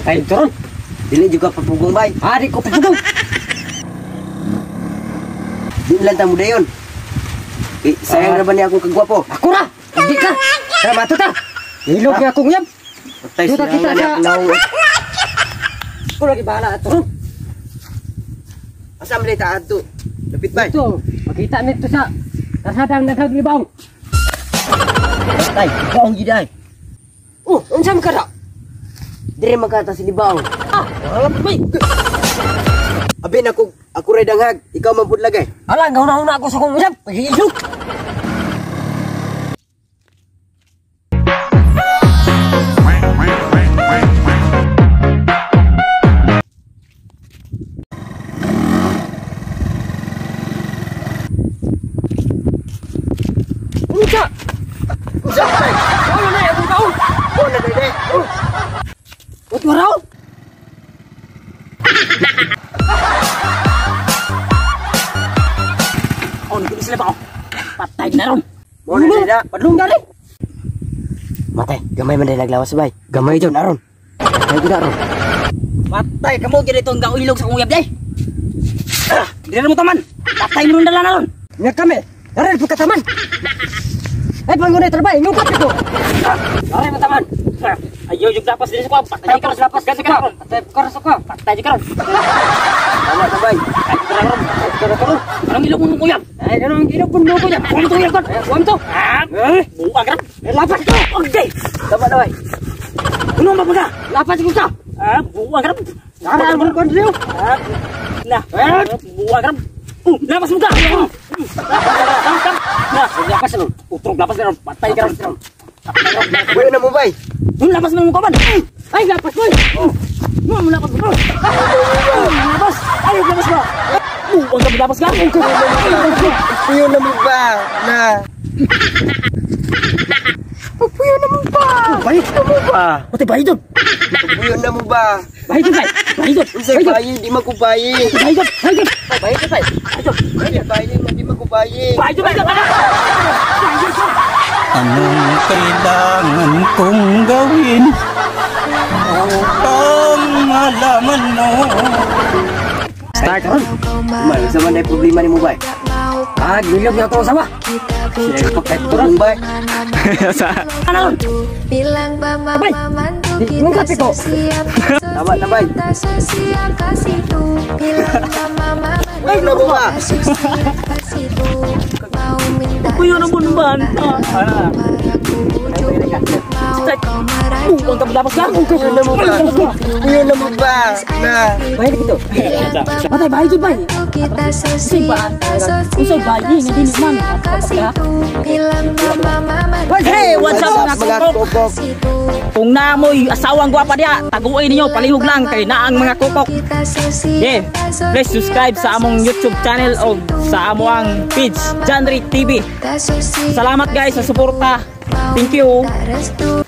Ay, turon. Dili juga papugong bay. Ari ko papugong. Di lang ta mo dayon. Eh, sayang ra ba niya akong kagwapo? Ako ra. Hindi ka. Tara mato ta. Ilog niya akong yam. Patay Kita siya kita nga niya sa- akong naong. Ako lagi bahala ato. Asa man ta adto? Lapit bay. Ito, makita nito sa kasadang naghag libaw. Patay, baong gid ay. Oh, unsa man kada? Dire magkata si Libaong. Ah, wala pa bay. Abi na ko ako ray danghag, ikaw man pud lagay. Ala, gauna-una ako sa kong usap. Pag-iisok. Unsa? Unsa patay? Wala na akong kaon. Oh, na dai. Oh. Utwa raw. Oh, nagkini sila ba? Patay na ron. Mo na dai na. Padlong dali. Matay, gamay man dai naglawas bay. Gamay jud aron. Patay jud aron. Patay kamo gid itong gailog sa kong uyab day. Ah, di na mo taman. Patay mo ron dala na ron. Nya kami. Dara po kataman. Ay pangunay trabaho, ingong ko. Dara mo taman. Ayo jug lapas diri sa ko. Patay ka ron. Lapas Kasi ka ron. Patay ka sa ko. Patay ka ron. Tama ta bay. Patay ka ron. Patay ka ron. Anong ilog mo kuyab? Ay, ganun ang ilog mo ko yan. Kuwan to uyab kon. Ay, kuwan to. Ah, Eh, buang ron. eh, lapas ko. Okay. Tama na bay. Ano mabaga? Lapas ko ka. Ah, buang ron. Dara ang kon riyo. Ah, na. Buang ron. Lapas mo ka. Na, Lapas mo. utrog lapas na ron. Patay ka ron. Buyo na mo bay. Nung lapas mo ko man. Ay, lapas mo. Nung lapas mo. Lapas. Ay, lapas mo. Buang ka lapas ka. Puyo na mo ba? Na. Puyo na mo ba? Bayad na mo ba? Pati bayad doon. Puyo na mo ba? Bayad doon, bay. Bayad doon. Unsay bayi, di makubayi. Bayad doon. Bayad doon. Bayad doon, bay. Bayad doon. Bayi, di makubayi. Bayad doon, bayad doon. Anong kailangan kong gawin upang malaman mo? Start ron. Man, sa man ay problema ni mo bay. Ah, gilog na ako sawa. Sila patay ko bay. Ano ron? Bilang ba Abay, mama mantu di- nung kita kape ko. sesiap Tama na, bay. kita sesiap kasih tu. Bilang ba mama Puyo na mo ba? sesiap kasih tu. Mau minta Puyo na mo restu naman. tak Ah. para ku bujuk. Mau kau merajuk. Buang ka lapas ka. Puyo na mo ba? Puyo na mo ba? Na. Bayad dito. Bilang ba Patay bayad doon, bay. mantu kita sesiap Unsay bayi nga dili man. sesiap kasih tu. Bilang ba mama mantu Hey, what's up mga Mga kokok? kokok. kasih tu. Kung naamoy asawang gwapa diha, taguin ninyo, palihog lang kay naang mga kokok. Yeah, please subscribe sa among YouTube channel o sa amoang page, Janry TV. Salamat guys sa suporta. Thank you. Restu.